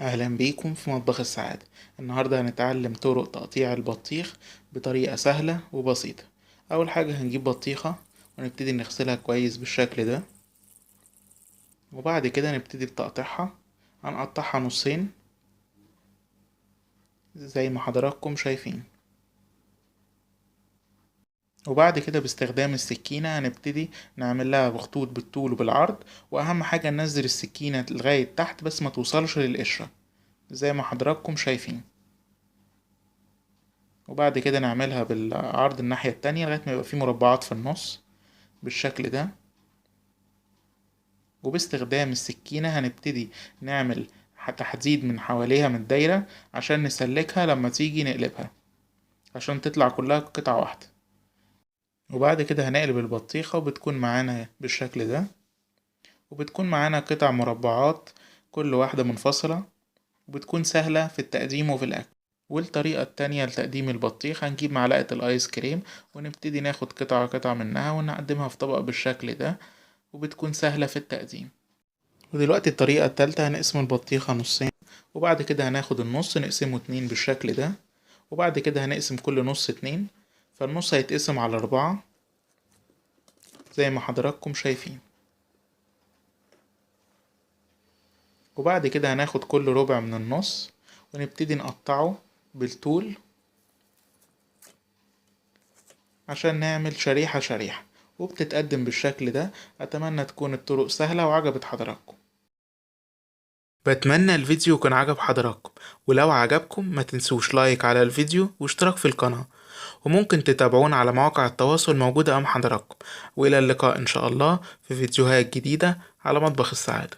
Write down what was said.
أهلا بيكم في مطبخ السعادة. النهاردة هنتعلم طرق تقطيع البطيخ بطريقة سهلة وبسيطة. أول حاجة هنجيب بطيخة ونبتدي نغسلها كويس بالشكل ده، وبعد كده نبتدي بتقطيعها. هنقطعها نصين زي ما حضراتكم شايفين، وبعد كده باستخدام السكينة هنبتدي نعمل لها بخطوط بالطول وبالعرض، وأهم حاجة ننزل السكينة لغاية تحت بس ما توصلش للقشرة زي ما حضراتكم شايفين. وبعد كده نعملها بالعرض الناحية التانية لغاية ما يبقى فيه مربعات في النص بالشكل ده. وباستخدام السكينة هنبتدي نعمل تحديد من حواليها من الدايرة عشان نسلكها لما تيجي نقلبها عشان تطلع كلها قطعة واحدة. وبعد كده هنقلب البطيخة وبتكون معانا بالشكل ده، وبتكون معانا قطع مربعات كل واحدة منفصلة، وبتكون سهلة في التقديم وفي الأكل. والطريقة التانية لتقديم البطيخ هنجيب معلقة الآيس كريم ونبتدي ناخد قطعة قطعة منها ونقدمها في طبق بالشكل ده، وبتكون سهلة في التقديم. ودلوقتي الطريقة التالتة هنقسم البطيخة نصين، وبعد كده هناخد النص نقسمه 2 بالشكل ده، وبعد كده هنقسم كل نص 2، فالنص هيتقسم على 4 زي ما حضراتكم شايفين. وبعد كده هناخد كل ربع من النص ونبتدي نقطعه بالطول عشان نعمل شريحة شريحة، وبتتقدم بالشكل ده. أتمنى تكون الطرق سهلة وعجبت حضراتكم. بتمنى الفيديو يكون عجب حضراتكم، ولو عجبكم ما تنسوش لايك على الفيديو واشتراك في القناة، وممكن تتابعونا على مواقع التواصل موجودة أمام حضراتكم. وإلى اللقاء إن شاء الله في فيديوهات جديدة على مطبخ السعادة.